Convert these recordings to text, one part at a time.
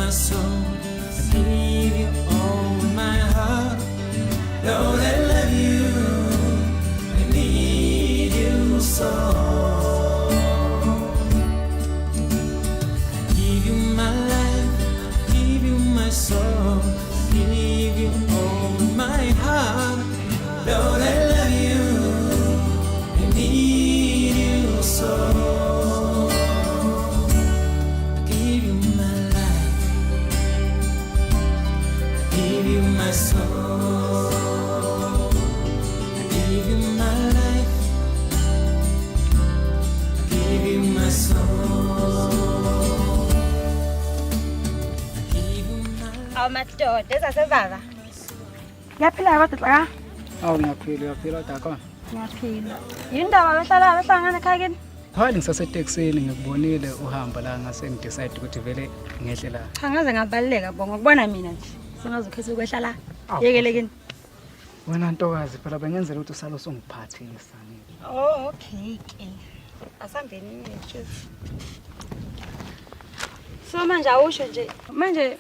my soul. I give you all my heart. Lord, I love you. I need you so. I give you my life, I give you my soul, I give you all my heart. Lord, I love you. I need you so. I give you my life, I give you my soul. I give you my life, I give you my soul. I give you my life. Awu madoda ezasebaba. Ngiyaphila kodwa Hlaka. Awu ngiyaphila uyaphila kodwa khona. Ngiyaphila. Yini ndaba behlala behlangana ekhaya kini? Hayi ngisasetekisini ngikubonile uhamba la ngase ngidecide ukuthi vele ngehle la. Cha ngaze ngabaluleka bonga ukubona mina nje. Sengaze ukhethe ukwehla la. Awu. Yekele kini. Wena ntokazi phela bengenzela ukuthi usale usungiphathisa nini. Oh okay ke. Asambeni nje. So manje awusho nje. Manje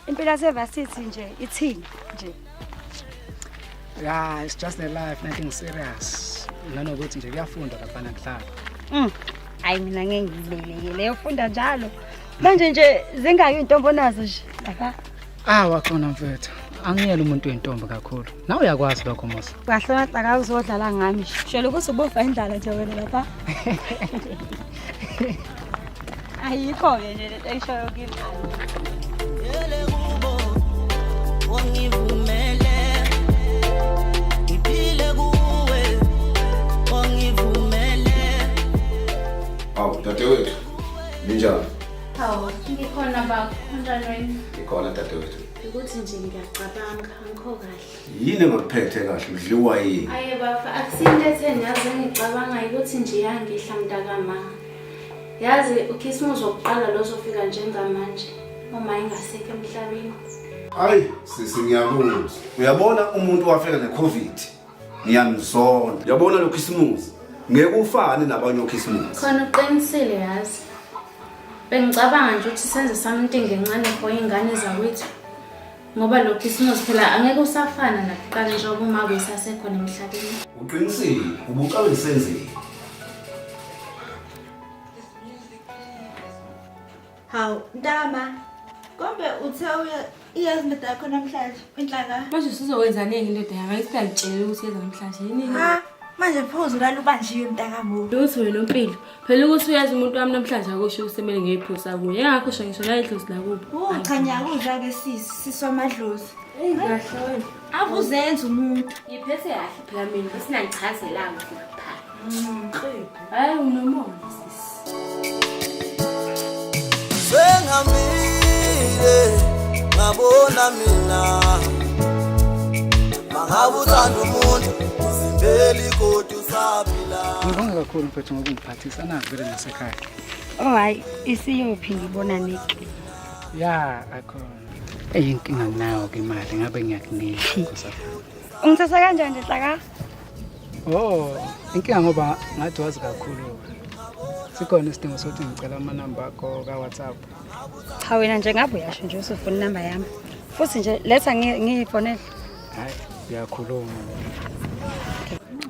impilo yasevasithi nje ithini nje? Yeah, it's just a life, nothing serious. Nanokuthi nje kuyafundwa lapha nakudlala. Hayi mina ngeke ngibeleke leyo funda njalo. Manje nje zingaki intombi onazo nje lapha? Ah, waxona mfethu. Angiyena umuntu wentombi kakhulu. Nawe uyakwazi lokho Musa. Kahle mahlaka uzodlala ngami. Shela ukuthi ubofa indlala nje wena lapha. Ayikho ke nje lento eshoyo kimi. Yele kubo ongivumele ngiphile kuwe ongivumele Awu dadewethu, ninjani? Hawu, ngikhona baba, unjani wena? Ngikhona dadewethu. Ukuthi nje ngiyacabanga, angikho kahle. Yini engakuphethe kahle udliwa yini? Aye bafa, akusinto etheni yazi engicabanga ukuthi nje yangihla mntakama. Yazi ukhisimusi wokuqala lo ozofika njengamanje uma ingasekho emhlabeni. Hayi sisi ngiyakuzwa. Uyabona umuntu wafika neCovid. Ngiyamzonda. Uyabona lo Khisimusi ngeke ufane nabanye oKhisimusi. Khona uqinisile yazi. Bengicabanga nje ukuthi senze something encane for iy'ngane zakwethu. Ngoba lo Khisimusi phela angeke usafana nakuqala njengoba uma besasekhona emhlabeni. Uqinisile, ubucawe ngisenzeni. Hawu, Ntama. Kombe uthe uya iyazi indoda yakho namhlanje, inhlaka. Manje usuzokwenza nini indoda yami? Angithi ngiyakutshela ukuthi yeza namhlanje yini? Ha, manje pho uzolala ubanjiwe mntakamu. Lutho wena Mpilo. Phela ukuthi uyazi umuntu wami namhlanje akusho ukuthi kumele ngiyiphusa kuye. Engakho usho ngisho la idlozi lakubo. Oh, cha ngiyakuzwa ke sisi, sisi wamadlozi. Eyi kahle wena. Ave uzenza umuntu. Ngiphethe kahle phela mina bese nangichazelanga lapha. Hayi unomona sisi. Sengihambile ngabona mina mangabe uthanda umuntu uzimbeli kodwa usaphila Ngibonga kakhulu mfethu ngokungiphathisa naku vele nasekhaya. Oh hayi isiyophi ngibona niki. Ya, akhona. Eyi inkinga nginayo ke imali ngabe ngiyakunika nkosazana. Ungithatha kanjani nje Hlaka? Oh, inkinga ngoba ngathi wazi kakhulu. Sikhona isidingo sokuthi ngicela amanamba akho ka-WhatsApp. Cha wena nje ngabe uyasho nje usufuna inamba yami. Futhi nje letha ngiyifonele. Hayi, uyakhuluma.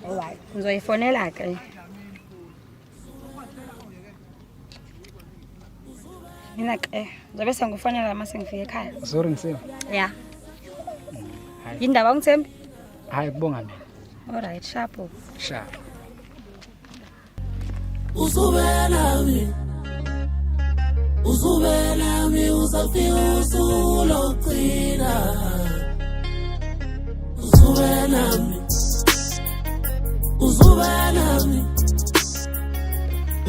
Alright, ngizoyifonela ke. Mina ke ngizobe sengikufonela uma sengifika ekhaya. Sorry ngisimo. Ya. Hayi. Yindaba ungithembi? Hayi kubonga mina. Alright, sharp. Sharp. Usube nami Usube nami uzafika usuku lokugcina Usube nami Usube nami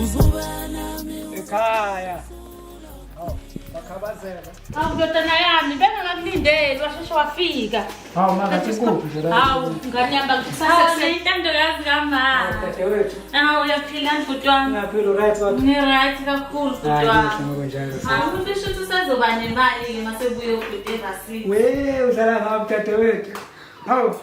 Usube nami Ekhaya. Oh, bakhabazela. Hawu ndodana yami bengingakulindeli washeshe wafika. Hawu mama sikuphi nje la? Hawu ngane yami bakusase intando yazi kama. Dadewethu. Hawu uyaphila bhuti wami. Ngiyaphila right kodwa. Ngi-right kakhulu bhuti Hayi wami. kuhle ngokunjalo. Hawu umuntu usho ukuthi usazoba nemali-ke uma sebuye ubhuti evasini. We udlala ngami dadewethu. Hawu.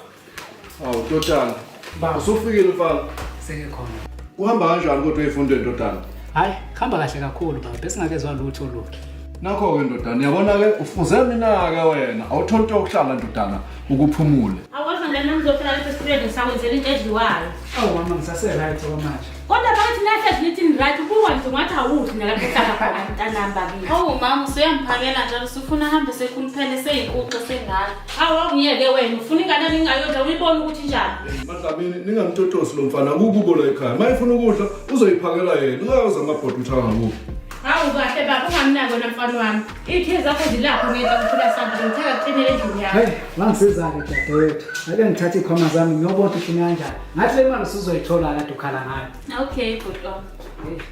Awu ndodana, Baba. usufikile mfana. Sengikhona. Kuhamba kanjani kodwa ey'fundweni ndodana? Hayi, kuhamba kahle kakhulu baba. Besingakezwa lutho olubi. Nakho-ke ndodana, uyabona-ke ufuze mina-ke wena. Awutholi into yokuhlala ndodana, ukuphumule. Awuzwa ngane ngizohlala lapha esitulweni ngisakwenzela into edliwayo. Awu mama ngisase right okwamanje. Kodwa phakathi nahlezi nithi ni-right ubuka nje ungathi awudli nalapho uhlala khona mntanami bakithi. Hawu mama usuyamphakela njalo usufuna ahambe sekhuluphele seyinkuxe sengaka. Awu awungiyeke wena ufuna ingane yami ingayodla uyibone ukuthi injani. Madlamini ningamtotosi lo mfana kukubo la ekhaya. Uma efuna ukudla uzoyiphakela yena. Ungayoza amabhodwe uthi angakubi. Hawu kahle baba ungamnaki wena mfana wami. Iy'khiye zakho zilapho ngenhla kuphila sandla ngitheka kuqinele endlini yakho. Hey, wangisiza-ke dadewethu. Ake ngithathe iy'khwama zami ngiyobona ukuthi ufuna kanjani. Ngathi le mali usuzoyithola kade ukhala ngayo. Okay bhuti wami.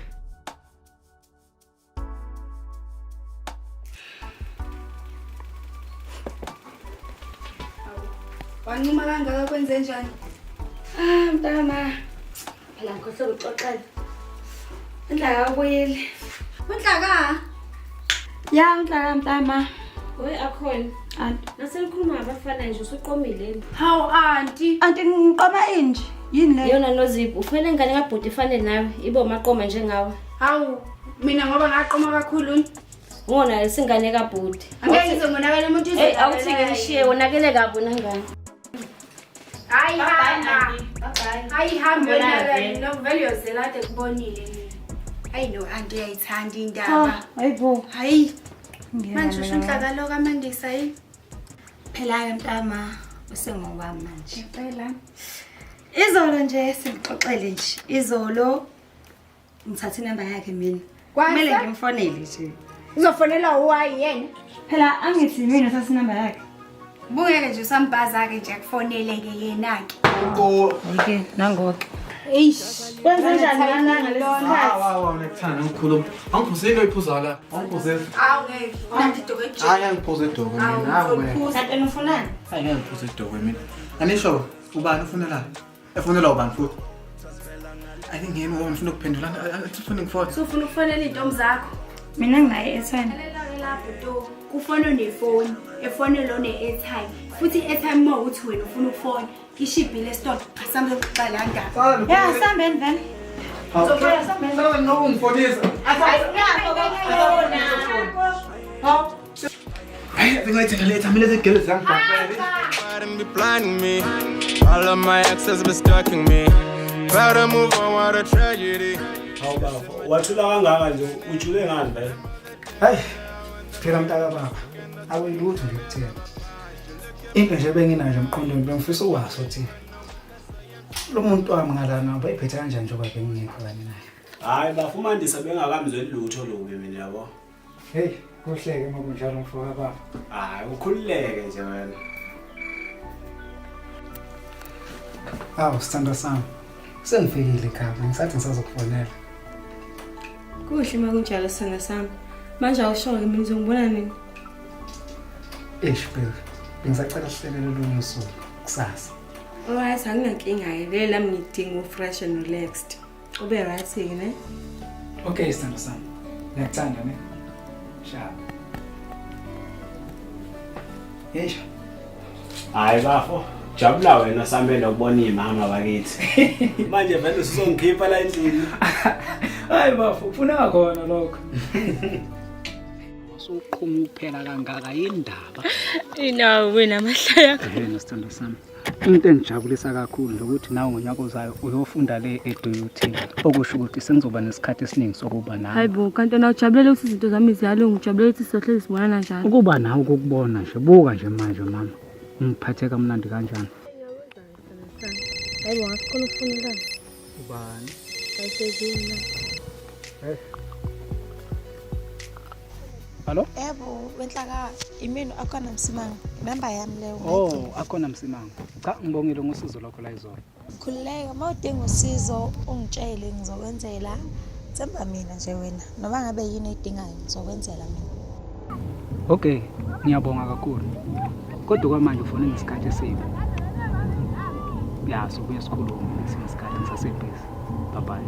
Wancuma kangaka kwenze njani? Ah, mntama. Phela ngikhohlwe ukuxoxela. Unhlaka ubuyile. Unhlaka? Ya, unhlaka mntama. We akhona. Anti. Nasenikhuluma ngabafana nje usuqomile yini? Hawu anti. Anti ngiqoma inje. Yini le? Yona Nozipho, ufanele ingane kabhuti ifane nawe, ibe umaqoma njengawe. Hawu, mina ngoba ngaqoma kakhulu. Ngona lesingane kabhuti. Angeke ngize ngonakale umuntu Hey, awuthi ngishiye wonakele kabi nangane. Hayi hamba. Hayi hamba wena no vele uyozela kade kubonile mina. Hayi no anti uyayithanda indaba. Hayibo. Hayi. Manje usho unhlaka lo kaMandisa hayi. Phela-ke mntama usengowami manje. Ngempela. Izolo nje sengixoxele nje. Izolo ngithathe inamba yakhe mina. Kumele ngimfonele nje. Uzofonela uwayi yena. Phela angithi mina uthathe inamba yakhe. Bungeke nje usambhaza-ke nje akufonele-ke yena-ke. Ayike nangoke. Eish. Kwenze njani lana ngalesi sikhathi? Awu nekuthanda ngikhuluma. Angiphuze into oyiphuzayo la. Angiphuze. Awu ngeke. Nanti idoko ejele. Hayi ngeke ngiphuze idoko mina. Hawu wena. Kanti wena ufunani? Hayi ngeke ngiphuze idoko mina. Anisho ubani ufunela? Efunela ubani futhi? Ake ngiyeme ngoba ngifuna ukuphendula. Angifuni ngifone. Usufuna ukufonela iy'ntombi zakho. Mina nginayo i-airtime. Lalela-ke lapho to. Kufona onefoni, efonela one-airtime. Futhi i-airtime uma ukuthi wena ufuna ukufona, ishibhile esitolo. Asambe xoxa la ndaba. Ya, sambeni vele. Sala ngoba ungifonisa. Hayi bengayithenga le airtime lezi gele zangibhaqela. Be blinding me. All of my exes be stalking me. Gotta move on, what a tragedy. Hawu bafo, wathula kangaka nje ujule ngani vele? Hayi, phela mntaka baba, akuyilutho nje kuthena. Into nje benginayo nje emqondweni bengifisa ukwazi ukuthi lo muntu wami ngalana bayiphethe kanjani njengoba bengingekho kanye naye. Hayi bafo, uMandisa bengakamzweli lutho lubi mina yabo. Hey, kuhleke uma kunjalo mfo kababa. Hayi ukhululeke nje wena. Awu sithandwa sami. Sengifikile ekhaya, ngisathi ngisazokufonela. Kuhle uma kunjalo sithanda sami. Manje awusho-ke mina uzongibona nini? Eish babe, bengisacela sihlelele olunye usuku kusasa. Alright, anginankinga-ke. Vele nami ngidinga u-fresh and relaxed. Ube right-ke ne? Okay sithandwa sami. Ngiyakuthanda ne? Sharp. Eish. Hayi bafo, jabula wena samele ukubona imama bakithi. Manje vele usuzongikhipha la endlini. Hayi bafo, kufuneka khona lokho. Usuqhuma uphela kangaka yindaba. Inawo wena amahlaya. Ehena sithandwa sami. Into engijabulisa kakhulu nje ukuthi nawe ngonyaka ozayo uyofunda le e-DUT. Okusho ukuthi sengizoba nesikhathi esiningi sokuba nawe. Hayi bo, kanti wena ujabulela ukuthi izinto zami ziyalunga, ujabulela ukuthi sizohlezi sibonana njalo. Ukuba nawe ukukubona nje, buka nje manje mama. Ungiphathe kamnandi kanjani? Hayi bo, ngathi khona ufunekayo. Ubani? Ayisezini. Hey. Hallo? Yebo, wenhlaka imini akhona Msimang. Inamba yami leyo. Oh, akhona Msimang. Cha, ngibongile ngosizo lwakho la izolo. Khululeka, uma udinga usizo ungitshele ngizokwenzela. Themba mina nje wena. Noma ngabe yini oyidingayo ngizokwenzela mina. Okay, ngiyabonga kakhulu. Kodwa kwamanje ufone ngesikhathi esibi. Ya, sobuye sikhulume ngesinye isikhathi ngisasebhizi. Bye bye.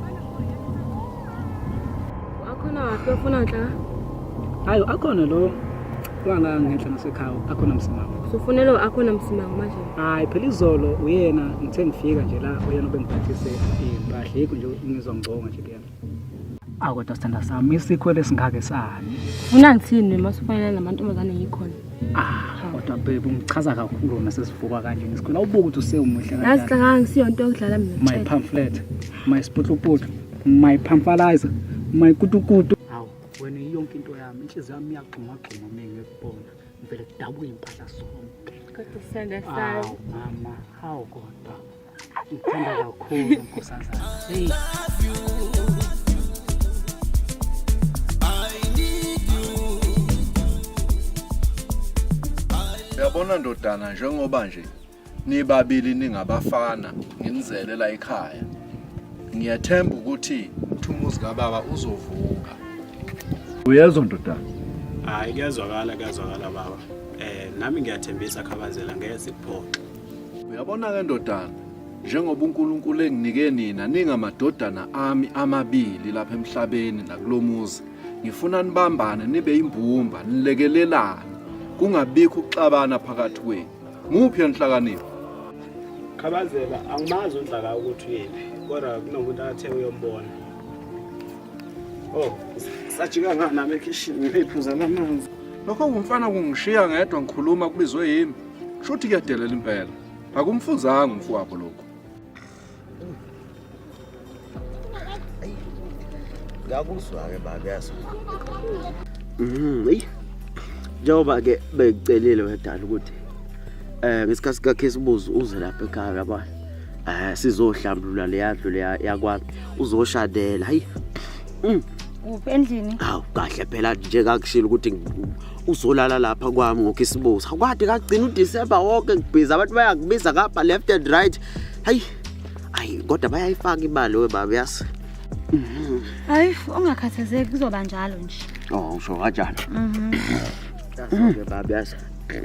Akhona waphi ofuna nhlaka? Hayi, akhona lo wanga ngenhla ngasekhaya, akhona Msimang. Usufunela akhona Msimang manje. Hayi, phela izolo uyena ngithe ngifika nje la uyena obengiphathise impahla. Yikho nje ngizwa ngibonga nje kuyena. Awu kodwa sithanda sami isikhwele esingaka esani. Ufuna ngithini uma usufanele namantombazane ngikhona? Ah, kodwa babe ungichaza kakhulu wena sesivuka kanje ngesikhwele. Awubuke ukuthi usewumuhle Yazi kanjani. hlangana ngisiyonto yokudlala mina. My pamphlet, my sputluputu, my pamphalizer, my kutukutu. Hawu, wena yonke into yami, inhliziyo yami iyagxumagxuma uma ngikubona. Ngivele kudabuka impahla zonke. Kodwa sithanda sami. Hawu mama, hawu kodwa. Ngikuthanda kakhulu nkosazana. Hey. Uyabona ndodana njengoba nje nibabili ningabafana nginizele la ekhaya. Ngiyathemba ukuthi umuzi kababa uzovuka. Uyezwa ndodana? Hayi kuyazwakala kuyazwakala baba. Eh nami ngiyathembisa Khabazela ngeke sikuphoxe. Uyabona ke ndodana njengoba uNkulunkulu enginike nina ningamadodana ami amabili lapha emhlabeni nakulomuzi ngifuna nibambane nibe imbumba nilekelelane kungabikho ukuxabana phakathi kwenu muphi enhlakanipho Khabazela angimazi uNdlaka ukuthi uyephi kodwa kunomuntu athe uyombona. Oh, sajika ngani nami ekhishini ngiyoyiphuzela amanzi. Lokho kumfana kungishiya ngedwa ngikhuluma kubizwe yimi. Shuthi kuyadelela impela. Akumfunzanga umfowabo lokho. Ngiyakuzwa-ke baba yazi. Eyi. Njengoba-ke bekucelile wedala ukuthi eh ngesikhathi sikaKhisimusi uze lapha ekhaya yabona. Eh sizohlambulula leya ndlu leya yakwami uzoshadela. Hayi. Kuphi endlini? Hawu kahle phela nje kakushilo ukuthi uzolala lapha kwami ngoKhisimusi. Awukade kagcina uDecember wonke ngibhiza abantu bayakubiza ngapha left and right. Hayi. Ayi kodwa bayayifaka imali we baba yazi. Hayi, ungakhathazeki kuzoba njalo nje. Oh usho kanjalo. Mhm. Yazi-ke baba yazi.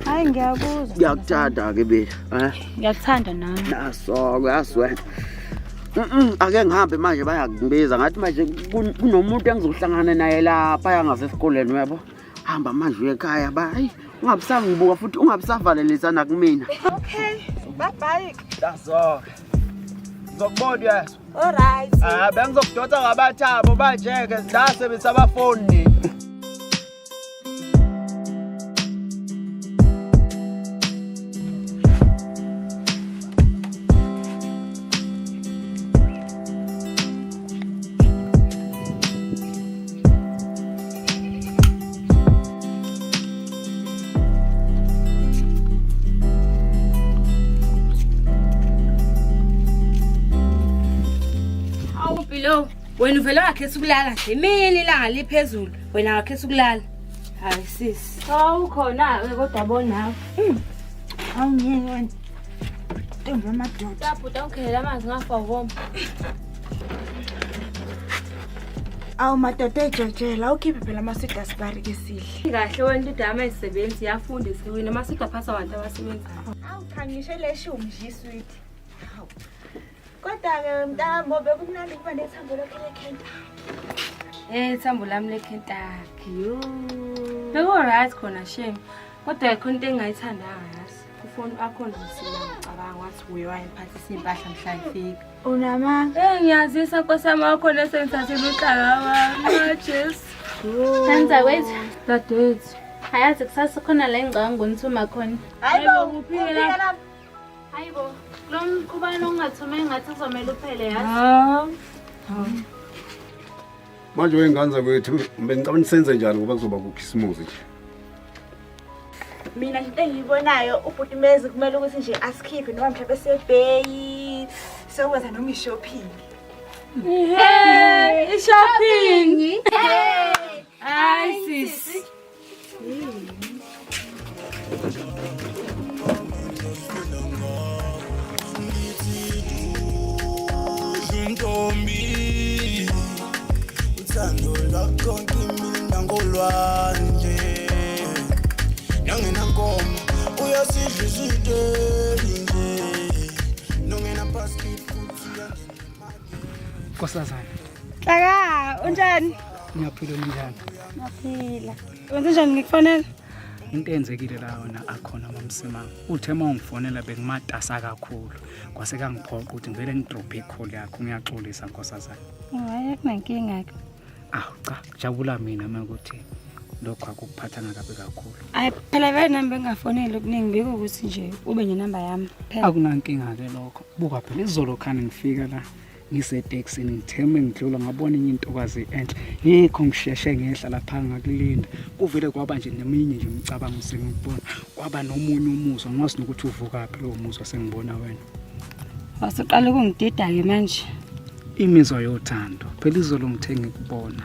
Hayi ngiyakuzwa. Ngiyakuthanda ke mina. Eh? Ngiyakuthanda nami. Naso yazi wena. Ake ngihambe manje bayakubiza ngathi manje kunomuntu engizohlangana naye lapha yangasesikoleni uyabo. Hamba manje uye ekhaya ba hayi ungabisangibuka futhi ungabisavalelisa nakumina. Okay, bye bye. Naso. Ngizokubona yazi. All right. Ah bengizokudonsa ngabathabo manje ke ndasebenzisa amafoni nini. Awu Mpilo, wena uvele wakhetha ukulala nje. Imini ilanga liphezulu, wena wakhetha ukulala. Hayi sisi. Hawu khona-ke kodwa bonawe. Hawu ngeke wena. Ntombi yamadoda. Bhuti awungikhelela amanzi ngafa woma. Awu madoda ejojela awukhiphe phela amaswidi asibari ke sidle. Kahle wena idama ezisebenzi iyafunda esiwini amaswidi aphasa abantu abasebenzayo. Awu cha ngisho leshumi nje iswidi. Hawu. Kodwa-ke mntambo bekumnandi ukuba nethambo lokho leKentucky. Eh ithambo lami leKentucky. Yo. Beku-right khona shame. Kodwa khona into engingayithandanga yazi. Kufoni akhona ngisina ngicabanga wathi uye wayemphathisa iy'mpahla mhla ngifika. Unamanga. Eh ngiyazisa nkosi yami wakhona esengithathela uhlaka wami. Jesu. Tanza wethu. Dadewethu. Hayazi kusasa khona la engicabanga ukunithuma khona. Hayibo, kuphike lapha. Hayibo, lo mkhubano ongathuma engathi kuzomele uphele yazi. Hawu. Manje wengane zakwethu bengicabanga senze njani ngoba kuzoba kukhisimusi nje. Mina nje into engiyibonayo ubhuti Mezi kumele ukuthi nje asikhiphe noma mhlawumbe sebheyi siyokwenza noma i-shopping. Hey, i-shopping. Hayi sisi. Ntombi uthando lwakho kimi nangolwandle nongenankomo uyasidla isiteli nje nongenapasipoti futhi Nkosazana, Hlaka, unjani? ngiyaphila unjani? Ngiyaphila. Wenze njani ngikufonela? Into eyenzekile la wona akhona mamsimanga. Uthe uma ungifonela bengimatasa kakhulu. Kwase kangiphoqa ukuthi ngivele ngidrophe i-call yakho ngiyaxolisa nkosazana. Hayi akunankinga ke. Awu cha, jabula mina makuthi lokho akukuphathanga kabi kakhulu. Hayi phela vele nami bengafoneli okuningi bekuwukuthi nje ube nenamba yami phela. Akunankinga-ke lokho. Buka phela izolo khani ngifika la ngisetekisini ngitheme ngidlula ngabona enye intokazi enhle. Yikho ngisheshe ngehla lapha ngakulinda. Kuvele kwaba nje neminye nje imicabango sengikubona. Kwaba nomunye umuzwa ngiwazi nokuthi uvukaphi lowo muzwa sengibona wena. Wasuqala ukungidida-ke manje. Imizwa yothando. Phela izolo ngithe ngikubona.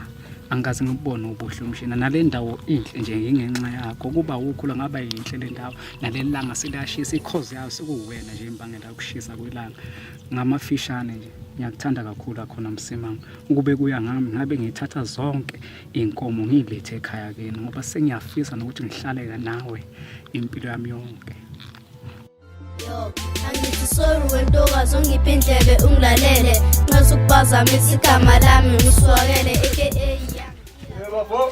Angikaze ngikubone ubuhle umshina nale ndawo inhle nje ngingenxa yakho kuba ukhula ngaba yinhle le ndawo naleli langa seliyashisa ikhozi yayo sekuwena nje imbangela yokushisa kwelanga ngamafishane nje ngiyakuthanda kakhulu akhona msimang ukube kuya ngami ngabe ngithatha zonke inkomo ngiyilethe ekhaya kini ngoba sengiyafisa nokuthi ngihlale nawe impilo yami yonke. Yo, angithi sorry wentokazi ongiphe indlebe ungilalele nxa ukuphazamisa igama lami ngiswakele aka Bafo,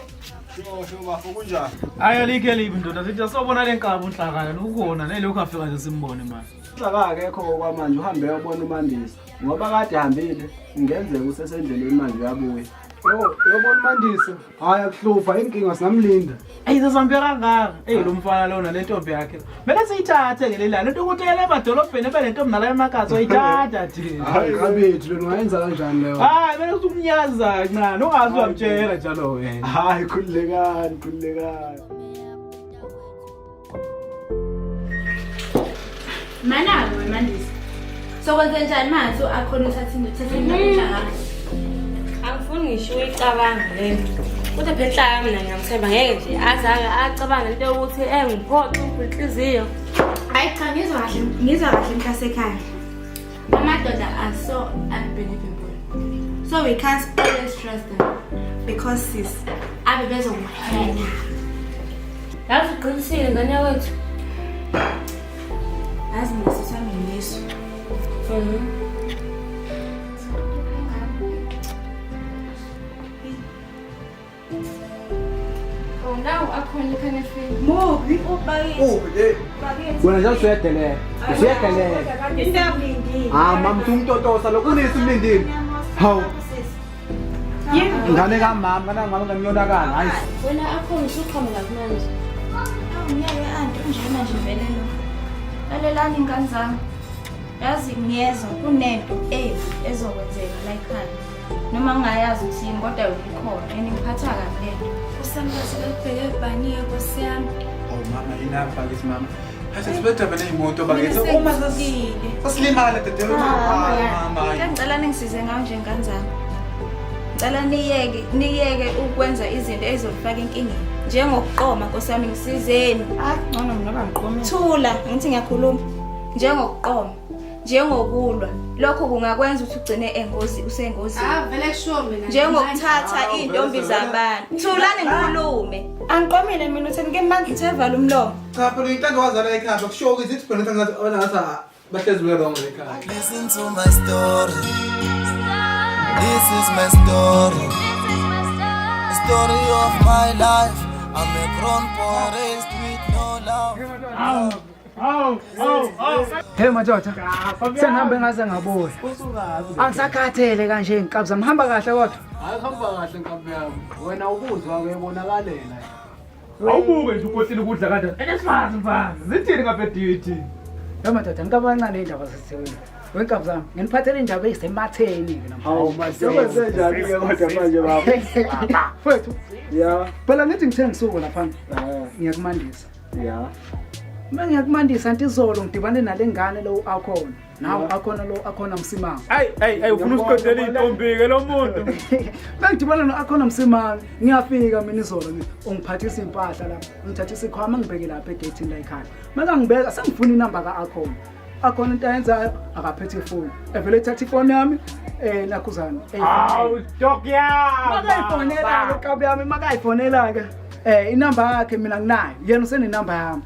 sho sho bafo kunjani? Hayi alikho elibi ndoda sithi asobona le nkabi unhlakana ukhona nelokhu afika nje simbone manje. Unhlaka akekho okwamanje uhambe uyobona uMandisa ngoba kade ehambile kungenzeka usesendleleni manje uyabuya. Yo, uyobona uMandisa. Hayi akuhlupha inkinga singamlinda. Eyi sesambe kangaka. Eyi lo mfana lona lentombi yakhe. Kumele siyithathe ke lelana. Lento ukuthi ele emadolobheni ebe nentombi nala emakazi oyithatha thina. Hayi kabethu lona ungayenza kanjani leyo? Hayi kumele ukuthi umnyaza kancane ungazi uyamtshela njalo wena. Hayi khululekani khululekani. Mana-ke wemandisa. Sokwenze njani manje akhona uthatha uthatha indaba enhlaka? Angifuni ngisho uyicabanga leyo. Kodwa phela inhlaka mina ngiyamthemba ngeke nje azange acabange into yokuthi engiphoxe inhliziyo. Hayi cha ngizwa kahle ngizwa kahle mntasekhaya. Amadoda are so unbelievable. So we can't always trust them because sis abe bezokuhena. Yazi uqinisile ngane yakwethu. Yazi mina sisi wami nginesu. Oh, now akhona ikhanefini. Muphi? Uphi eh? Wena nje usuyadelela. Usuyadelela. Ah mama umtotosa lokhu unisi umlindile. Hawu. Ngane kamama, ngane kamama ngamyonakala. Hayi. Wena akhona usuqhamuka manje. Awungeke anti unjena nje vele lo. Lalelani ingane zami. Yazi ngiyezwa kunento embi ezokwenzeka la ekhaya. Noma ngingayazi ukuthi yini kodwa yona ikhona and ngiphatha kabi lento. Usambazi belibheke ebhaniye nkosi yami. Awu mama enough bakithi mama. Hayi sibedaba neyimoto bakithi. Uma sasilimala dadewethu. Hayi mama. hayi. Ngicela ningisize ngayo nje ngane zami. Ngicela niyeke niyeke ukwenza izinto ezizofaka enkingeni. Njengokuqoma nkosi yami ngisizeni. Ah, ngcono mina bangiqome. Thula, ngithi ngiyakhuluma. Njengokuqoma, njengokulwa. Lokho kungakwenza ukuthi ugcine engozi usengozini. Ah, vele kusho mina. Njengokuthatha iy'ntombi zabantu. Thulani ngikhulume. Angiqomile mina utheni ke manje Ngithe vala umlomo. Cha phela uyintando wazala ekhaya kusho ukuthi ithi phela ngathi abana ngathi bahlezi be wrong ekhaya. Listen to my story. This is my story. The story of my life. I'm a grown boy raised with no love. Hey madoda, sengihambe ngaze ngabuya. Angisakhathele kanje inkabi zami. Hamba kahle kodwa. Hayi hamba kahle nkabi yami. Wena ukuzwa uyebonakalela. Awubuke nje ukosile ukudla kanjani. Elesifazi mfazi. Zithini ngaphe DT? Hey madoda, ngikabi kancane indaba zasethekwini. Wenkabi zami, nginiphathele indaba eyisematheni ke namhlanje. Hawu masebenze njani ke kodwa manje baba? Mfethu, Ya. phela ngithi ngithe ngisuku lapha. Ngiyakumandisa. Ya. Uma ngiyakumandisa anti izolo ngidibane nale ngane lo akhona. Nawu akhona lo akhona msimanga. Hayi hayi hayi ufuna usiqedela intombi ke lo muntu. Bengidibana no-akhona msimanga ngiyafika mina izolo ngi- ungiphathisa iy'mpahla lapha ungithathisa ikhwama ngibeke lapha egeyithini la ekhaya makangibeka sengifuna inamba ka-akhona akhona into ayenzayo akaphethe ifoni evele ethatha ifoni yami um nakhuzane Hawu dog yami. makayifonela-ke kabi yami makayifonela-ke um inamba yakhe mina nginayo yena usenenamba yami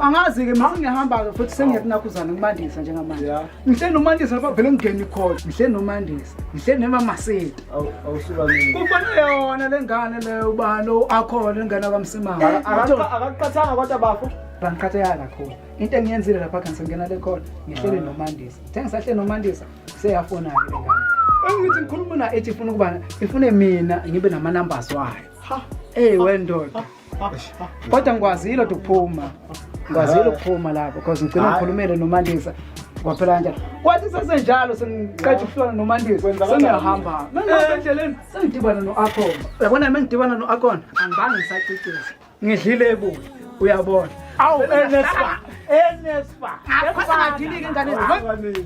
angazi-ke mina sengiyahamba-ke futhi sengiya kunakhuzane ngimandisa njengamanje ngihleli nomandisa lapha vele ngingene ikhona ngihleli nomandisa ngihleli nemamaseti Awusuka mina. kufanele yona le ngane leyo ubani lo akhona le ngane kamsimanga Akaqathanga kodwa bafo. bangiqhatheka kakhulu into engiyenzile lapha khanti sengena le khona ngihleli nomandisa the ngisahleli nomandisa seyafona-ke le ngane Ngithi ngikhuluma na ethi ifuna ukuba ifune mina ngibe nama numbers wayo. Ha, eh wendoda. Kodwa ngikwazile ukuphuma. Ngikwazile ukuphuma lapho because ngigcina ngikhulumele noMandisa. Kwaphela kanjalo. Kwathi sesenjalo sengiqeda ukuhlona noMandisa. Sengiyahamba. Mengihamba endleleni sengidibana no-Akon. Uyabona mengidibana no-Akon angibange ngisaciciza. Ngidlile ebuya. Uyabona. Awu enesfa. Enesfa. Akho ngadilika ingane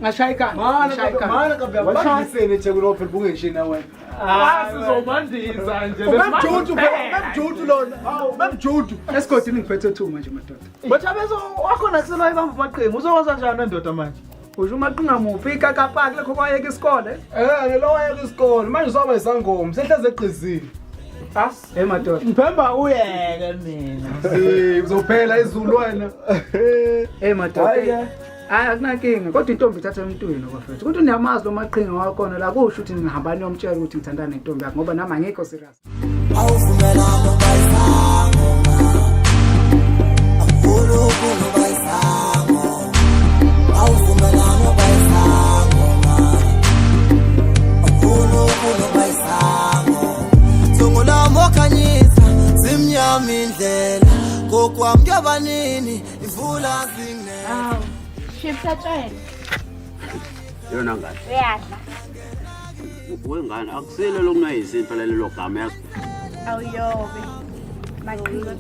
ngashaya ikhanda. Ngashaya ikhanda. Mana kabe abandisene eThekwini ophela bungeshina wena. Asizobandisa nje. Ubemjuju phela, ubemjuju lona. Hawu, ubemjuju. Esigodini ngiphethe two manje madoda. Bathi abezo wakhona kuselwa ibamba amaqhinga. Uzokwenza njani wendoda manje? Usho umaqhinga muphi ikakapaki lekho kwayeka isikole? Eh, lo wayeka isikole. Manje usaba isangoma, sehleze egqizile. As, hey madoda. Ngiphemba uyeke mina. Si, uzophela izulu wena. Hey madoda. Hayi akunankinga kodwa intombi ithatha emntwini bafethu. Kodwa niyamazi lo maqhinga wakhona la kusho ukuthi ngihamba niyomtshela ukuthi ngithandana nentombi yakhe ngoba nami angikho serious. Awuvumelana bayisangoma Unkulunkulu bayisangoma Awuvumelana bayisangoma Unkulunkulu bayisangoma Thungu lami okhanyisa zimnyama indlela Kokwami kuyoba nini imvula zinene Awu, shifta tshela. Yona ngane. Uyadla. Wengane akusile lokunayisi phela lelo gama yazi. Awuyobe. Maqhinga.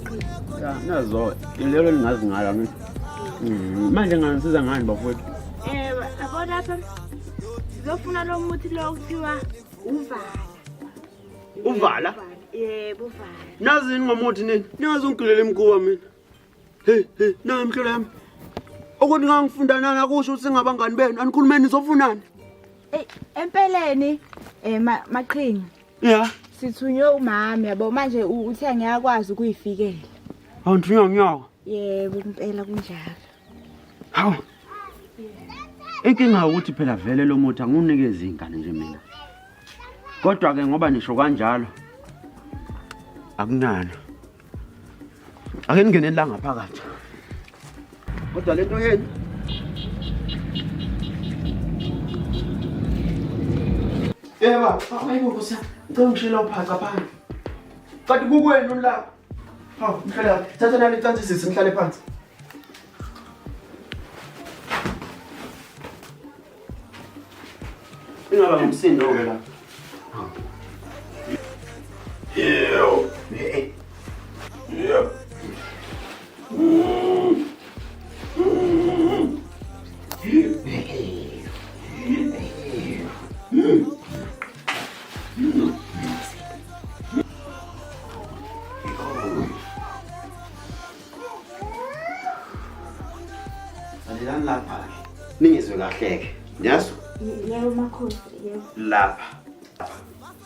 Ya nazo lelo lingazi ngala ngithi. Manje nganisiza ngani bafowethu? Eh, yabo lapha sizofuna lo muthi lo kuthiwa uvala. Uvala? Yebo, uvala. Nazini ngomuthi nini? Ningaze ungigilela imikhuba mina. Hey hey, nayi imhlola yami. Ukuthi ngangifunda nani akusho ukuthi singabangani benu. Anikhulumeni nizofunani? Ey, empeleni eh maqhinga. Yeah. Sithunywe umama yabo manje uthe ngiyakwazi ukuyifikela. Hawu ngithunywa nginyawo. Yebo impela kunjalo. Hawu. Inkinga ukuthi phela vele lo muthi angiwunikezi ingane nje mina. Kodwa ke ngoba nisho kanjalo akunani. Ake ningene la ngaphakathi. Kodwa lento yenu Yebo, hayibo Nkosi yami, ngicela ungishiyele uphaca phansi. Kanti kukwenu la. Hawu, mhlala, thatha nali icansi sisi ngihlale phansi. Ingaba ngumsindo-ke la. Yebo. Yebo. Lalelani lapha-ke. Ningizwe kahle-ke. Niyazwa? Yebo makhosi, yebo. Lapha.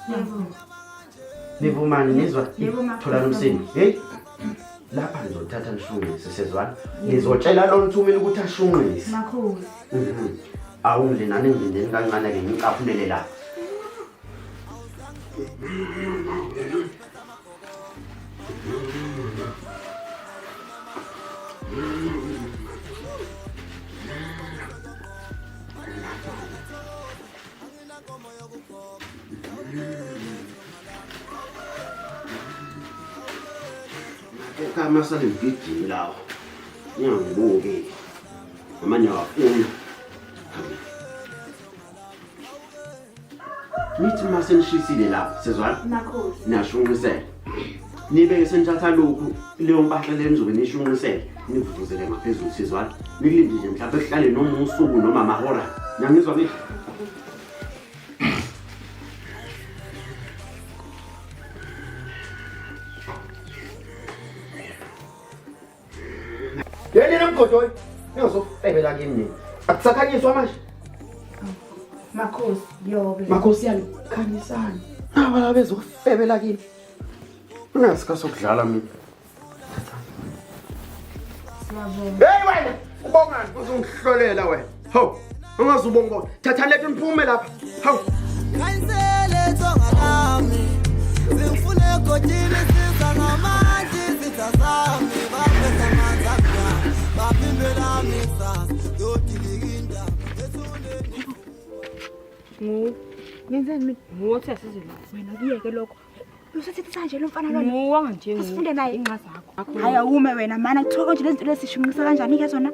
Yebo. Nivumani nizwa? Yebo makhosi. Tholani umsindo. Hey. Lapha nizothatha nishunqise sezwana. Nizotshela lo nthumile ukuthi ashunqise. Makhosi. Awu ngilindani ngilindeni kancane ke ngicaphunele lapha. Kama sale ngigijimi lawo. Ngingangibuki. Noma niyawafuna. Nithi uma senishisile lapho, sezwana? Makhosi. Niyashunqisela. Nibe-ke senithatha lokhu, leyo mpahla le nizobe niyishunqisele, nivuvuzele ngaphezulu, sizwana? Nikulinde nje mhlawumbe kuhlale noma usuku noma amahora. Niyangizwa ngisho? Yeni nomgodoyi. Ningazofebela kimi nina. Akusakhanyiswa manje. Makhosi, yobe. Makhosi yani khanyisani. Naba laba bezofebela kimi. Ungasikhathi sokudlala mina. Siyabonga. Hey wena, ubongani uzongihlolela wena. Hawu, ungazubonga. Thatha lethu niphume lapha. Hawu. Khanyisele thonga lami Zingifune egodini siza ngamanzi izitha zami Baphethe amanzi amnyama Baphimbela ikusasa Yodilika indaba ethuneni Ngu Ngenzeni mina? Nguwe othi asize la. Wena kuyeke lokho. Usathethisa nje lo mfana lona. Nguwe nje. Asifunde naye. Inqa zakho. Hayi awume wena mana kuthiwa konje lezi zinto lezi sishunqisa kanjani ke zona?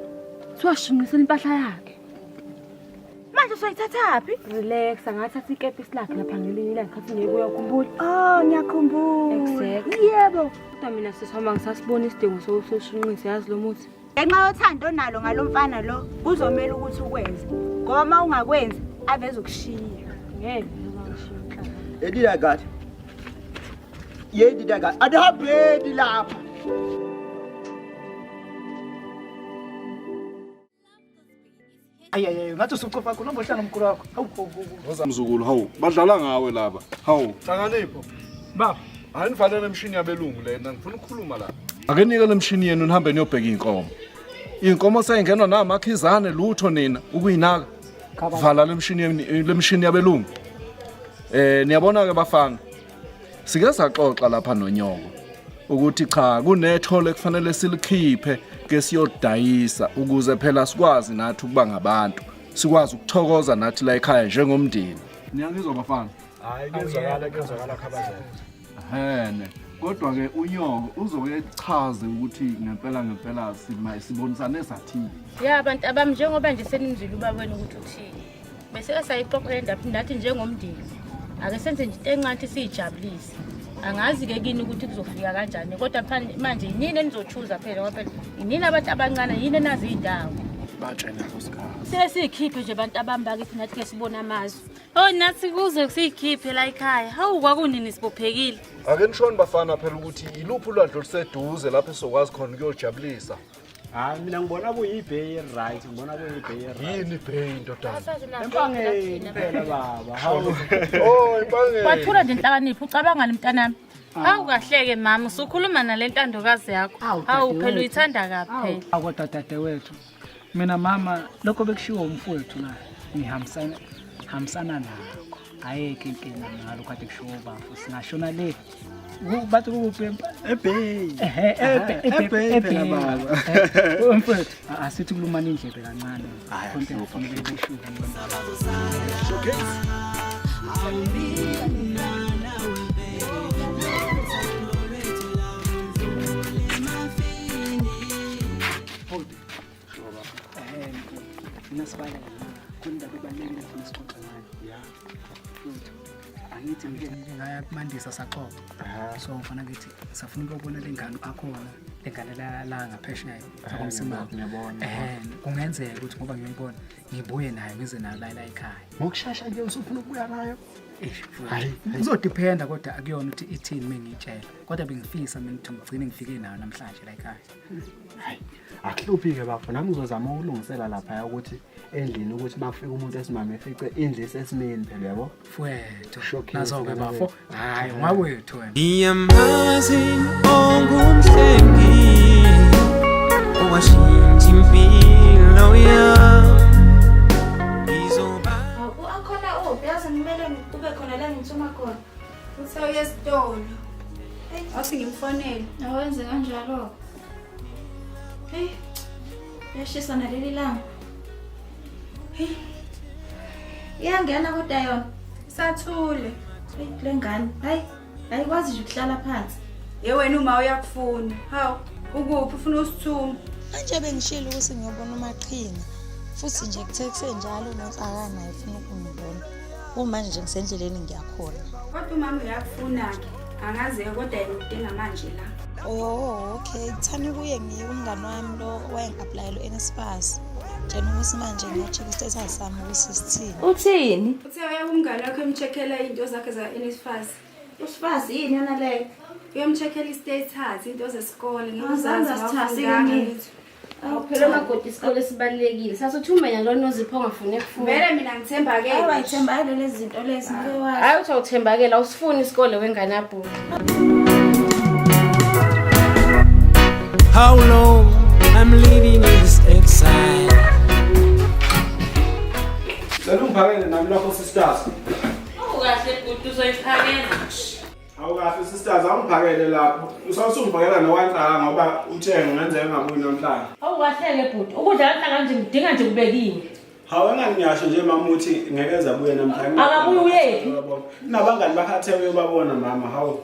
Siwashunqisela impahla yakhe. Manje usoyithathaphi? Relax, angathatha ikepisi lakhe lapha ngelinye ilanga khathi ngeke uyakhumbula. Oh, ngiyakhumbula. Exactly. Yebo. Kodwa mina sisihamba ngisasibona isidingo sokushunqisa yazi lo muthi. Ngenxa yothando onalo ngalo mfana lo, kuzomela ukuthi ukwenze. Ngoba uma ungakwenzi, aveze ukushiya. Ngeke ngizokushiya inhlaba. Edidagadi. Yedidagadi. Adihambeni lapha. Ayi ayi ayi ngathi usucofa khona ngohlala nomkhulu wakho. Hawu hawu hawu. Mzukulu hawu badlala ngawe laba. Hawu. Hlanganipho. Baba, Hayi nivalele emshini yabelungu lena ngifuna ukukhuluma la. Ake nike le mshini yenu nihambe niyobheka inkomo. Inkomo seyingenwa namakhizane lutho nina ukuyinaka. Vala le mshini yenu le mshini yabelungu. Niyabona ke bafana. Sike saxoxa lapha nonyoko ukuthi cha kunethole kufanele silikhiphe ke siyodayisa ukuze phela sikwazi nathi ukuba ngabantu. Sikwazi ukuthokoza nathi la ekhaya njengomndeni. Niyangizwa bafana? Hayi kuyezwakala kuyezwakala khabazela. Hene. Kodwa ke unyoko uzoke chaze ukuthi ngempela ngempela sibonisane sathini. Ya abantu abami njengoba nje senimzwile ubaba wenu ukuthi uthini. Bese sayixoxa le ndaba nathi njengomndeni. Ake senze nje into encane siyijabulise. Angazi ke kini ukuthi kuzofika kanjani kodwa manje yinini enizochuza phela ngoba phela yinini abantu abancane yini enazi indawo. Batshela nkosikazi. Sike siyikhiphe nje abantu abami bakithi nathi ke sibone amazwi. Oh nathi kuze siyikhiphe la ekhaya. Hawu kwakunini sibophekile. Ake nishoni bafana phela ukuthi iluphi ulwandle oluseduze lapho esizokwazi khona ukuyojabulisa. Hayi mina ngibona kuyibay right, ngibona kuyibay right. Yini ibay ndodana? Empangeni phela baba. Hawu. Oh impangeni. Wathula nje inhlakanipho ucabanga mntanami. Hawu kahleke mama usukhuluma nale ntandokazi yakho. Hawu phela uyithanda kabi phela. Awu kodwa dadewethu. Mina mama lokho bekushiwo umfowethu la ngihambisana hambisana nakho. Ayekho inkinga ngalokho kade kushiwo ubafo. Singashona le. Bathi kukuphi eBay. Ehhe eBay eBay phela baba. Mfowethu asithi kulumana indlebe kancane. Konke kufanele kushiwo. Mina sibala khona indaba ebalulekile ngifuna sixoxe ngayo. Yeah. Mfowethu, angithi ngike ngaya kumandisa saxoxa. So mfana kithi safuna ukubona le ngane akhona le ngane la ngaphesheya sakomsimama. Ngiyabona. Kungenzeka ukuthi ngoba ngiyoyibona ngibuye nayo ngize nayo la ekhaya. Ngokushesha nje usufuna ukubuya nayo. Eish, kuzodephenda kodwa akuyona ukuthi ithini mengiyitshela. Kodwa bengifisa mina ukuthi ngigcine ngifike nayo namhlanje la ekhaya. Hayi, akuhluphi-ke bafo, nami ngizozama ukulungisela laphaya ukuthi endlini ukuthi makufika umuntu esimame efice indlu isesimeni phela uyabo. Mfowethu, Showcase nazo-ke phela bafo. le. Hhayi, ungawethu wena. Ngiyamazi ongumhlengi owashintsha impilo yami ngizoba Hawu akhona uphi? Yazi kumele kube khona la ngithuma khona. Uthe uye esitolo. Awuthi ngimfonele. Awenze kanjalo. Hey. Yashisa naleli langa. Hey. Iyangena kodwa yona. Sathule. Hey, le ngane. Hayi, ayikwazi nje ukuhlala phansi. Ye wena uma uyakufuna. Hawu, ukuphi ufuna usithuma? Manje bengishilo ukuthi ngiyobona uMaqhinga. Futhi nje kuthe kusenjalo nonsaka naye ufuna ukungibona. Kumanje nje ngisendleleni ngiyakhona. Kodwa umama uyakufuna-ke. Angazi-ke kodwa yena udinga manje la. Oh, okay. Kuthani kuye ngiye kumngani wami lo owayengi-applyela u-NSFAS. Tshena ukuthi manje ngiyo-check i-status sami ukuthi sithini. Uthini? Uthe uya kumngani wakhe emcheckela iy'nto zakhe za-NSFAS. Usifasi yini yona leyo? Uyomcheckela i-status, into zesikole. Awuzange asithase-ke mina. Awu phela umakoti isikole sibalulekile. Sasuthumenya lo Nozipho ongafuni ukufunda. Vele mina ngithembakele. Awu ayithembakele lezi zinto lezi ngike wazi. Hayi uthi awuthembakele awusifuni isikole wengane yabhuti. How long I'm living in this exile. Cela ungiphakele nami lapho sisters. Awu kahle bhuti uzoyiphakela. Awu kahle sisters, awungiphakele lapho. Usawusungiphakela nowanhlaka ngoba uthe ngenzeka ngabuyi namhlanje. Awu kahle ke bhuti. Ukudla kanhlaka nje ngidinga nje kubekiwe. Hawu engani ngiyasho nje mama uthi ngeke eze abuye namhlanje. Akabuye uyephi? Nabangani bakhe athe uyobabona mama hawu.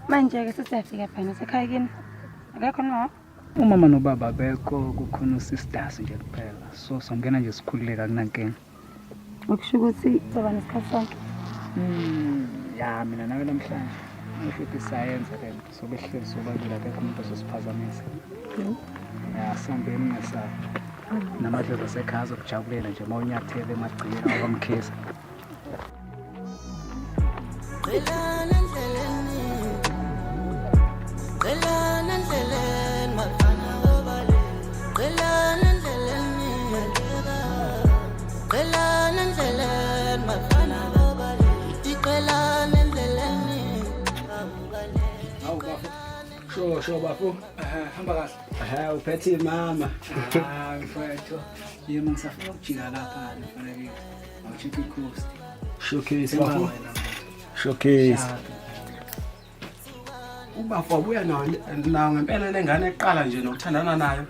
Manje-ke sesiyafika phela nasekhaya kini. Akekho noma? Umama nobaba abekho kukhona usisters nje kuphela. So songena nje sikhululeka akunankinga. Okusho ukuthi soba nesikhathi sonke. Ya mina nawe namhlanje ngisho ukuthi sayenza le nto sobe sihleli sobabili akekho umuntu ozosiphazamisa. Ya sihambeni ungesabi. Namadlozi asekhaya azokujabulela nje uma unyathele emagcikeni akwamkhiza. Qhelana endleleni Qhelana endleleni mafana obale Qhelana endleleni Qhelana endleleni mafana obale Iqhelana endleleni Hawu bafo. Sho sho bafo. Hamba kahle. Ehhe uphethe mama. Ah mfowethu. Yebo ngisafuna ukujika lapha mfana kithi. Awucheck i-cost. Showcase bafo. Showcase. Ubafo wabuya nawo nawo ngempela lengane eqala nje nokuthandana nayo.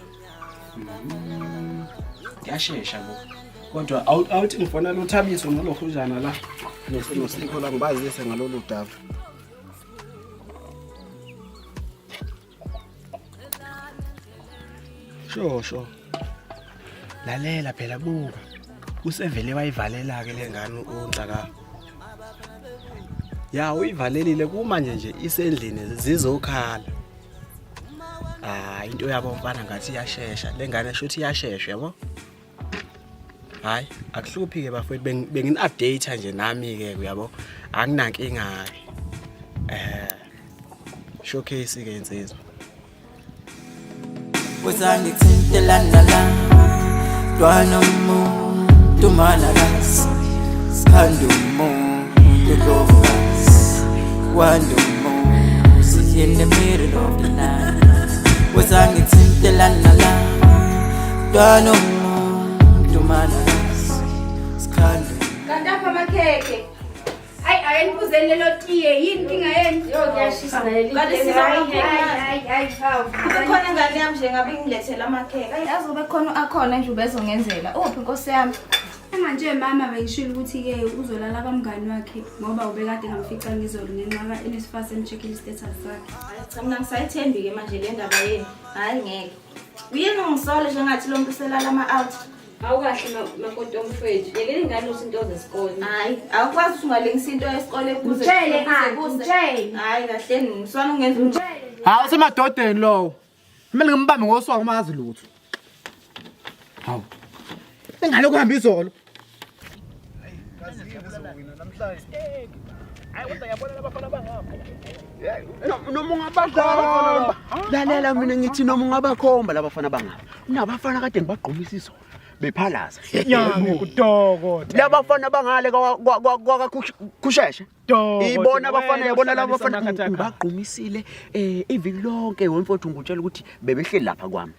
Ngiyashesha bo. Kodwa awuthi ngifonela uThabiso nolokhunjana la. Nosipho la ngibazise ngalolu daba. Sho sho. Lalela phela buka. Usevele wayivalela ke lengane uNhlaka. Ya uyivalelile kumanje nje isendlini zizokhala. Ah into yabo mfana ngathi iyashesha. Lengane shuthi iyashesha yabo. Hayi akuhluphi ke bafowethu bengini update nje nami ke uyabo. Anginankinga ke. Showcase ke insizwa. Wezangithintelana la Ntwana umuntu malakazi Sikhanda umuntu ndlovukazi Wanda umuzi in the middle of the night Wezangithintelana la Ntwana umuntu malakazi Sikhanda Kanti apha amakhekhe. Hayi ayenipuzeni lelo tiye yini inkinga yenu? Yo kuyashisa naleli. Kanti tiye. hayi hayi hayi hawu. Kukhona ingane yami nje ngabe ingilethela amakhekhe. Ayi yazi ube khona akhona nje ubezongenzela. Uphi inkosi yami? Manje mama bengishilo ukuthi ke uzolala kamngani wakhe ngoba ubekade ngamfica ngizolo ngenxa ka NSFAS emcheckile status sakhe. Hayi cha mina ngisayithembi ke manje le ndaba yenu. Hayi ngeke. Uyena ungisole njengathi lo muntu uselala ama out. Awukahle makoti omfowethu. Yekela ingane usinto zesikole. Hayi, awukwazi ukuthi ungalungisa into yesikole kuze Mtshele, kuze Anti, kuse. mtshele. Hayi kahle mswana ungenza Hawu semadodeni lowo. Kumele ngimbambe ngoswako uma azi lutho. Hawu. Engalo kuhamba izolo. Noma ungabakhomba. Lalela mina ngithi noma ungabakhomba labafana bangapha. Kunabafana kade ngibagqumisa izolo. Bephalaza. Kudokotela. Labafana bangale kwakaKhusheshe. Ibona abafana yabona laba bafana ngibagqumisile iviki lonke wemfowethu ngikutshela ukuthi bebehleli lapha kwami.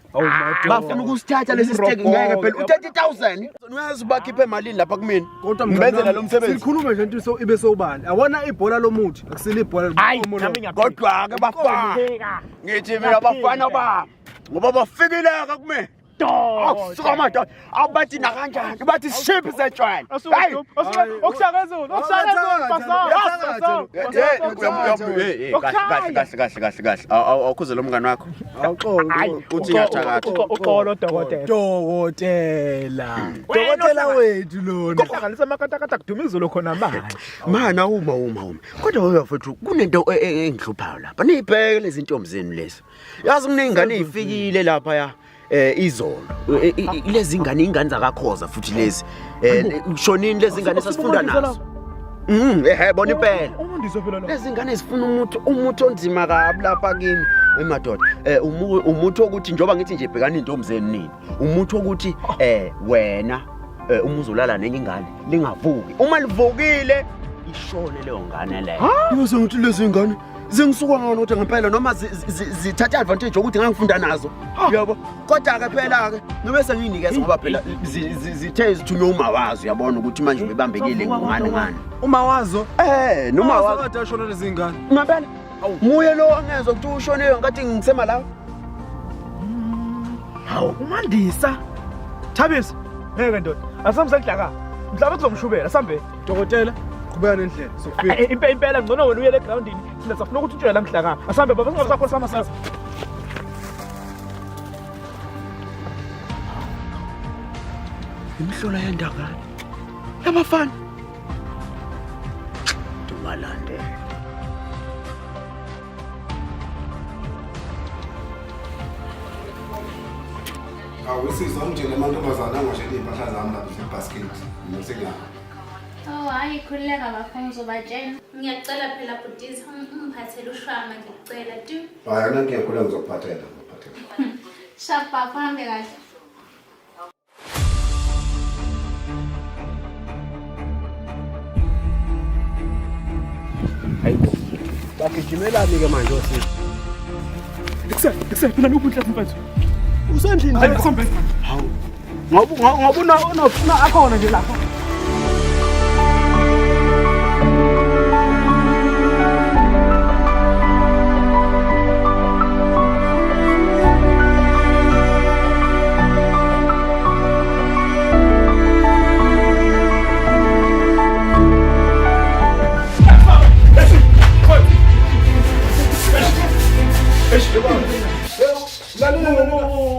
Bafuna ukusithatha lesi siteki ngeke phela u30000. Uyazi bakhiphe emalini lapha kumina. Kodwa Ngibenzela lo msebenzi. Sikhulume nje into so ibe sobala. Awona ibhola lomuthi akusile ibhola lomlomo. Kodwa ke bafana. Ngithi mina bafana ba ngoba bafikile ke kumina. Awusuka madoda. Abathi nakanjani bathi ship setshwele. Hayi. Okushaka ezulu, okushaka ezulu, basaw. Kahle kahle kahle kahle kahle. Awukhuze lo mngani wakho. Awuxolo. Uthi ngiyathakatha. Uxolo dokotela. Dokotela. Dokotela wethu lona. Hlanganisa amakatakata kuduma izulu khona manje. Mana uma uma uma. Kodwa wena mfethu kunento engihluphayo lapha. Niyibheke lezi ntombi zenu lezi. Yazi kuneyingane ezifikile lapha ya. Izolo lezi ingane ingane zakakhoza futhi lezi shonini lezi ingane sasifunda nazo. Ehe bona impela. Umundiswe phela lo. Lezi ngane zifuna umuthi onzima kabi lapha kimi. Emadoda umuthi wokuthi njoba ngithi nje bhekani intombi zenu nini. Umuthi wokuthi wena uma uzolala nenye ingane lingavuki. Uma livukile ishone leyo ngane leyo. Yose ngithi lezi ngane Zingisuka ngona ukuthi ngempela noma zithatha advantage yokuthi ngangifunda nazo. Yabo. Kodwa ke phela ke ngibe sengiyinikeza ngoba phela zithe zithunywe uma wazo uyabona ukuthi manje ubebambekile ngani ngani. Uma wazo? Eh, noma wazo. Kade ashona lezi ngane. Ngempela. Nguye lo angezwa ukuthi ushone ngathi ngisema la. Hawu, uMandisa. Thabisa, ngeke ndoda. Asambe sekudlaka. Mhlawumbe kuzomshubela, asambe. Dokotela, qhubeka nendlela, sokufika. Impela ngcono wena uyele egroundini. Thina safuna ukuthi utshele la ngidlaka. Asambe baba, singabe sakho sama sasa. Imihlola yendangane. Yabafana. Dumalandela. Awu sisi awungitshele amantombazane angwashele iy'mpahla zami lapha zebhasikiti. Mina sengiyahamba. Oh hayi khululeka bafo ngizobatshela. Ngiyacela phela bhutiza ungiphathele ushwama ngikucela tu. Hayi anankinga khuleka ngizokuphathela ngizokuphathela. Sharp bafo hambe kahle. Hayibo. Bagijimelani ke manje osisi? Ekuse, mina ngikuphi inhlanhla mfethu? Usendlini. Hayi asambe. Hawu. Ngoba una una akhona nje lapha.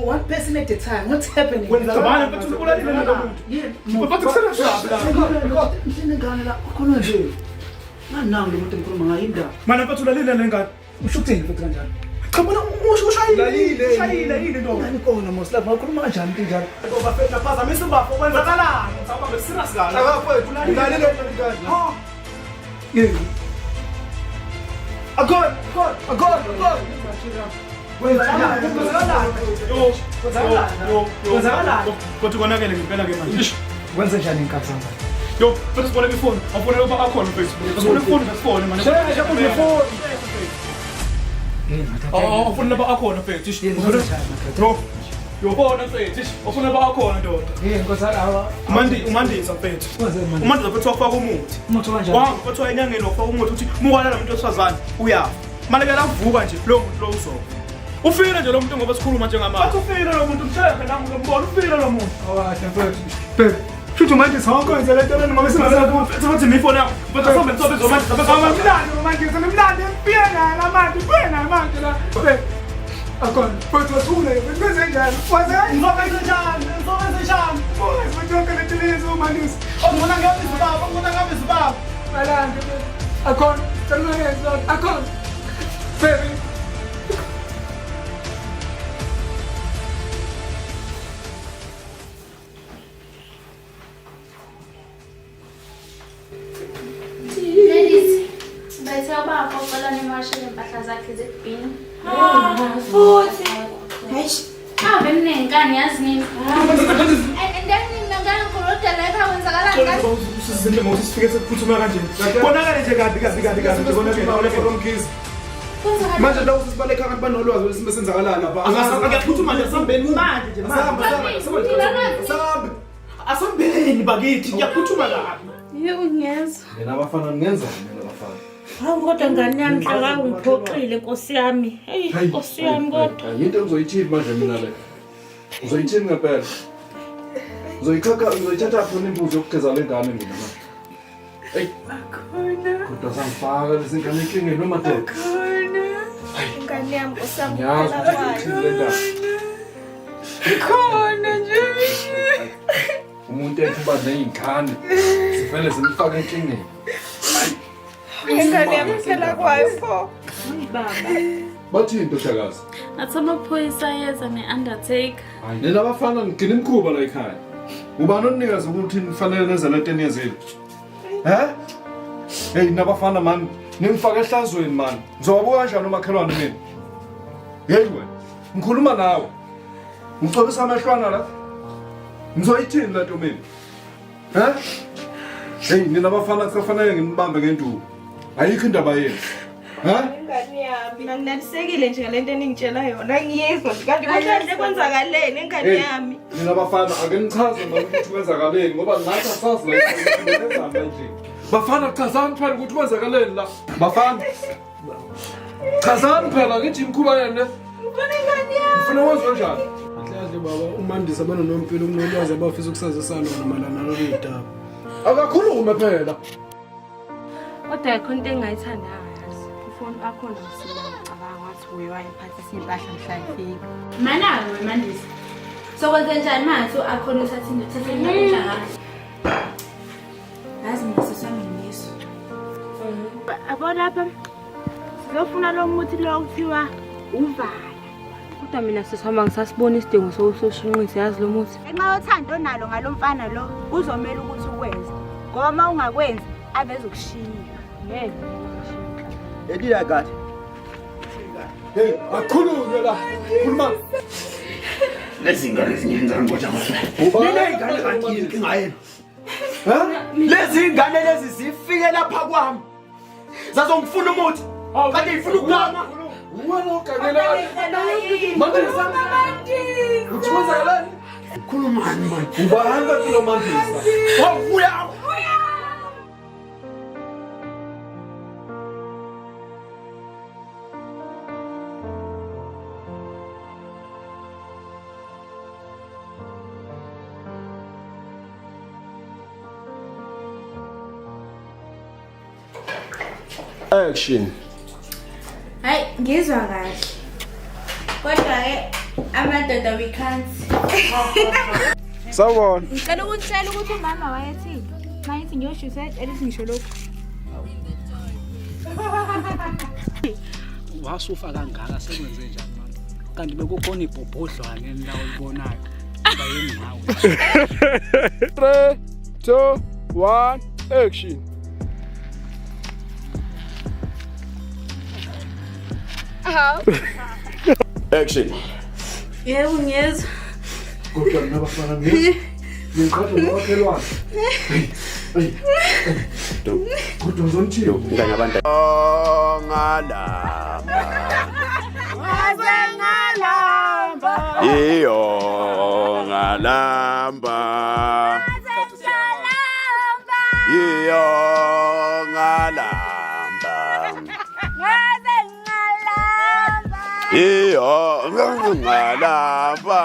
One person at a time. What's happening? Cabana mfethu ulalile nalo muntu. Mfethu kusenashaphi la? Ngane la ukhona nje. Nanangu lo muntu engikhuluma ngaye indaba. Mana mfethu ulalile le ngane. Usho ukuthini mfethu kanjalo? Cha bona ushayile. Ushayile yini ndoda? Ngani kona mos lapha ukhuluma kanjani into enjalo? Bafethu naphazamisa ubafo kwenzakalani? Ngicabanga serious kabi. Bafethu ulalile ngane. Ha. Yini? Akhona, akhona, akhona, akhona. Kwenzakalani? Kodwa konakele ngempela ke manje. Kwenze njani inkathanga? Yo, mfethu sibone ifoni. Awufonela uba akhona mfethu. Sibone ifoni, sifone manje. Shesha unefoni. Oh, ufonela uba akhona mfethu. Yo. Yobona mfethu, ufuna uba akhona ndoda. Yini nkosana? Umandi umandisa mfethu. Umandisa mfethu wafaka umuthi. Umuthi kanjani? Wahamba mfethu enyangeni wafaka umuthi uthi mukwalala umuntu wesifazane uyafa. Malekela avuka nje lo muntu lo uzofa. Ufile nje lo muntu ngoba sikhuluma njengamanje. Bathi ufile lo muntu msheke nami ngiyambona ufile lo muntu. Awahle mfethu. Babe, shuthi umandisa wonke wenze le nto lena ngoba singasekho. Mfethu bathi imifoni yakho. Mfethu asambe msobe izomandisa bese Amamlando umandisa nemlando emfike naye lamanje, mfike naye manje la. Babe, akhona. Mfethu wathule, kwenze njani? Waze Ngizokwenza njani? Ngizokwenza njani? Mfethu yonke le nto lezi umandisa. Ongibona ngabe izibaba, ongibona ngabe izibaba. Malande. Akhona. Cela ungenzi lona. Akhona. Baby. Ladies, bethe ubaba ucela nimwashele impahla zakhe zikubhini. Futhi. Eish. Ave ninenkani yazi nini? And then nina ngane ngikhuluma la ekhaya kwenzakalani kahle? Usizindle ngokuthi sifike sekuphuthuma kanje. Konakele nje kabi kabi kabi kabi nje konakele konakele Mkhize. Manje la usisibaleka abantu banolwazi lwesimo esenzakalana lapha. Ngiyaphuthuma nje asambeni manje nje. Asambe, asambe, asambe. Asambeni bakithi ngiyaphuthuma kabi. Yebo ngiyezwa. Nina abafana ningenzani nina abafana? Hawu kodwa ngane yami hlaka ungiphoxile Nkosi yami. Hey Nkosi yami kodwa. Yinto engizoyithini manje mina le? Uzoyithini ngempela? Uzoyikhakha uzoyithatha khona imbuzi yokugeza le ngane mina manje. Hey, Akhona. kodwa sangifaka lezi ngane enkingeni noma madoda. Akhona. Ingane yami Nkosi yami Ngiyazi kuphela ukuthi kwayo. uthini le ndaba. Khona nje. Umuntu ethi uba ney'ngane zivele zimfake enkingeni. Ingane yami kuphela kwayo pho. Baba. Bathini ndodakazi? Athi amaphoyisa ayeza ne-undertaker. Hayi nina abafana nigcina imikhuba la ekhaya. Ubani onikaza ukuthi nifanele nenze lento eniyenzile? He? Hey nina abafana mani, ningifake ehlazweni mani. Ngizowabuka kanjani umakhelwane mina? Hey wena, ngikhuluma nawe. Ngicobisa amehlwana la. Ngizoyithini lento mina? He? Hey nina abafana kusafanele nginibambe ngenduku. Ayikho indaba yenu. Ha? Ingane yami. Anginalisekile nje ngalento eningitshela yona. Ngiyizwa nje kanti kuhle kwenzakaleni ingane yami. Nina bafana ake nichaze manje ukuthi kwenzakaleni ngoba nathi asazi la kwenzani nje. Bafana chazani phela ukuthi kwenzakaleni la. Bafana. Chazani phela ngithi imkhuba yenu le. Ngifuna ingane yami. Ngifuna wenziwe njani? Kahle baba uMandisa banonompilo kunolwazi abafisa ukusazisa lona mayelana nalolu daba. Akakhulume phela. Kodwa ayikho into engayithandanga yazi. Ufoni akhona ngicabanga wathi uye wayephathisa iy'mpahla mhla ifika. Mana-ke wemandisa. Sokwenze njani manje akhona uthatha into uthathe into enjalo. Yazi mina sisami ngiyizwa. Yabo lapha sizofuna lo muthi lo kuthiwa uvala. Kodwa mina sisihamba ngisasibona isidingo sokushunqisa yazi lo muthi. Ngenxa yothando onalo ngalo mfana lo kuzomela ukuthi ukwenze. Ngoba uma ungakwenzi aveze ukushiya. Ngeke. Edila kathi. Hey, akhulunywe la. Khuluma. Lezi ngane zingenzani kodwa manje? Nina ingane kanti yini inkinga yenu? Ha? Lezi ingane lezi zifike lapha kwami. Zazongifuna umuthi. Kanti ifuna ukugama. Wena ogangela. Mandisa. Uthi kwenzakaleni? Khulumani manje. Ubani kanti lo Mandisa? Wabuya. Action. Hayi, ngizwa kahle. Kodwa ke amadoda we can't. Sawubona. Ngicela ukutshela ukuthi umama wayethini. Mayethi ngiyoshisa elithi ngisho lokhu. Wasufa kangaka sekwenze njani mama? Kanti bekukhona ibhobhodlwane la olibonayo. Bayeni nawe. 3 2 1 action. Action. Yebo ngiyezwa. Kodwa mina bafana ngiyezwa. Ngiqhathwa nomakhelwane. Kodwa ngizonithini? Ingane abantu. Ngalamba. Ngaze ngalamba. Iyo ngalamba. Iyo ngalamba. Ngaze ngalamba. Iyo ngalamba.